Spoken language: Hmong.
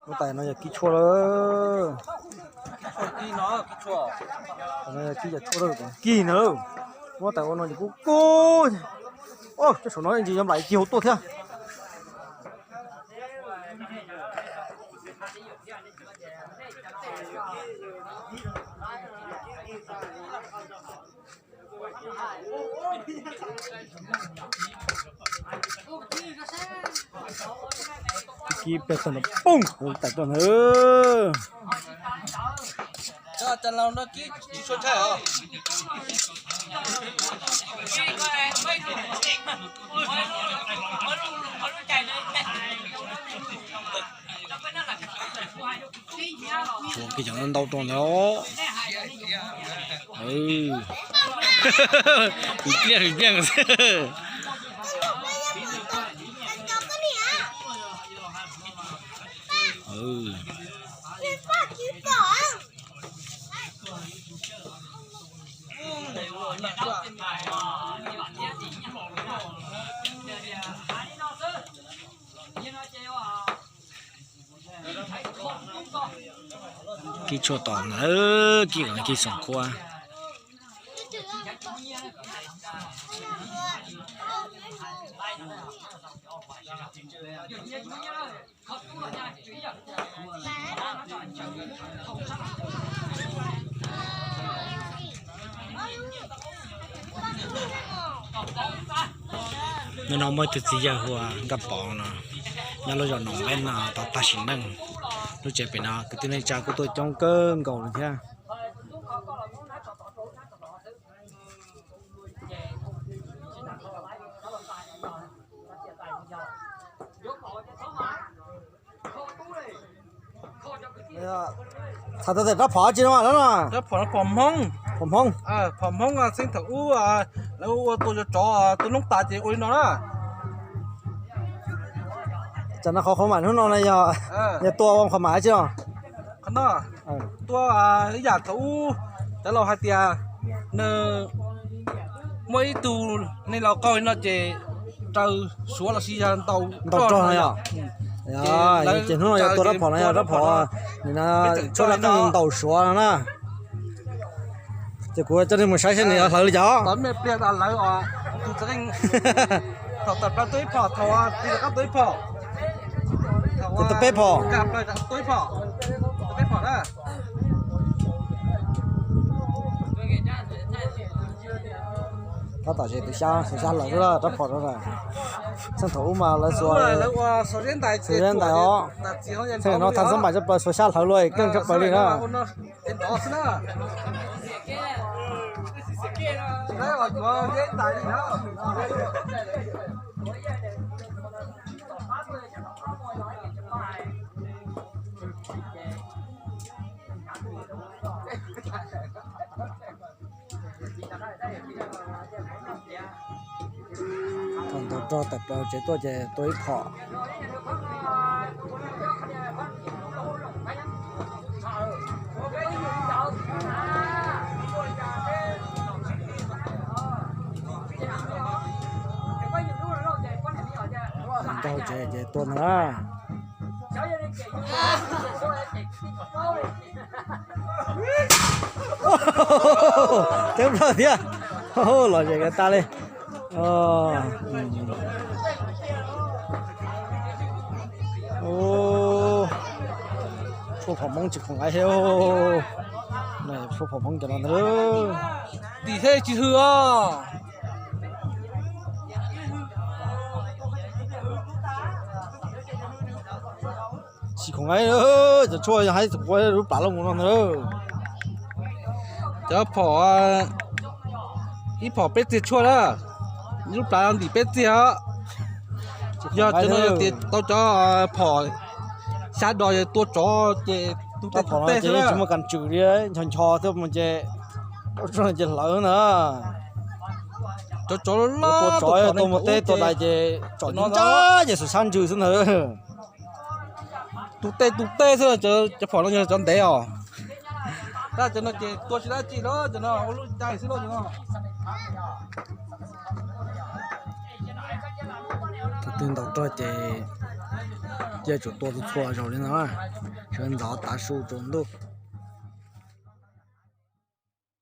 Muab tais no yog kib tshuaj lawm. Kib cov tshuaj lawm, kib no lawm. Muab tais ua no ces kub kub. Cov saum no ntsis yog nplaim kig hauv tuaj thiab. Kib peg tag no poob hauv tais tuaj na. Tshuav kiag cov ntau rau ntawd. Hwv pliaj hwv pliaj. Kib tshuaj tom ntawd, kib kom kib xoom khuab. Hnub no muaj ib tug txiv yawg hu ua Nkaj Pov no, nyob lub zos Noom Npeb no tau tag sim neej. Lub tsev pem no kwv tij neej tsa kuj tuaj coob kawg nkaus li thiab. Txhais tau tias rab phom dab tsi no no? Phom Hmoob. Phom Hmoob. Phom Hmoob xeeb thaum ub lawv ua tua tsov tua noob tas ces ua li no na. Tsam no qhov qhov mam hnub no na yog, yog tua ua qhov mam dab tsi no? Qhov no tua ib yam thaum ub cov laus hais tias nws muaj ib tug neeg laus qaug li no ces raws suav los sis yog ntaus rog no yom. Ces hnub no yog tua rab phom no yog rab phom, nim no tshuaj dab qeej ntaus suav no na. Ces kuv coj nej mus saib seb nws yuav hlawv li cas. Tus peb phom. Tab tom ze tus xyab, tus xyab hlawv rab phom no na. Xeeb thaum ub mas lawv xuas, xuas zeb ntais os. Xeeb no thaj xab npais tshaj plaws, xuas xyab hlawv luaj keej tshaj plaws li na. Thaum ntaus rog tawm plaws tsev tuaj ces tua ib phom. Ntaus tsev ces tua ntag na. Coob plaws thiab. Lom zem tas li. Tshuaj phom Hmoob tsis khoom nqaij thiab. Tshuaj phom Hmoob cov no ntag. Tim thiab tsis hwm os. Tsis khoom nqaij, cov tshuaj yog haib txog kuv lub plab loj mus no ntag. Cov phom, ib phom peb txiag tshuaj na, lub plab ntim peb txiag. Yog cov no yog tias tau cov phom xyab dos tua tsov ces tu tej tu tej xwb, tsis muaj kam tswm li, ncho ncho thiab mus ces, ces hlawv na. Cov tsov loj tua tsov tua mus teb tua dais ces tsom ncaj ces xuas xyab ntsws xwb ntag. Tu tej tu tej xwb, cov phom no yog cov ntev os. Tab cov no ces tua tsis dab tsi los cov no ua lub caij xwb los cov no. Thaum twg ntaus rog ces Ces tsuas tua txhua zaus li no, sawv ntxov tav su tsaus ntuj.